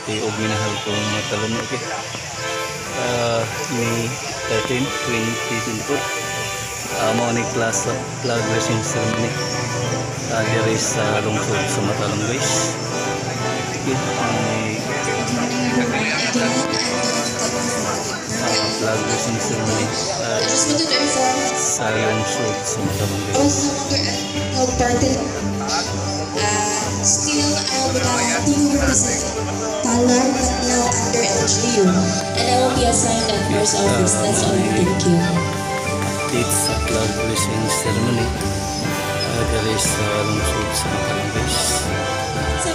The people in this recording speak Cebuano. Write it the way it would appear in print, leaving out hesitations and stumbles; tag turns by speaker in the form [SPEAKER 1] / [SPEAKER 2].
[SPEAKER 1] Ati og minahal kong matalom, okay. May 13, 2024. Mao ni class flag raising ceremony diri sa lungsod sa Matalom, guys. Okay, may flag raising ceremony
[SPEAKER 2] I just wanted to inform
[SPEAKER 1] sa lungsod sa Matalom,
[SPEAKER 2] I
[SPEAKER 1] guys.
[SPEAKER 2] Was no longer a party. Still, I'm the team representative Talon, but now under LGU. And I will be assigned at Mayor's office. That's all. Thank you.
[SPEAKER 1] Update sa flag raising ceremony diri sa lungsod sa Matalom, guys.
[SPEAKER 2] Sa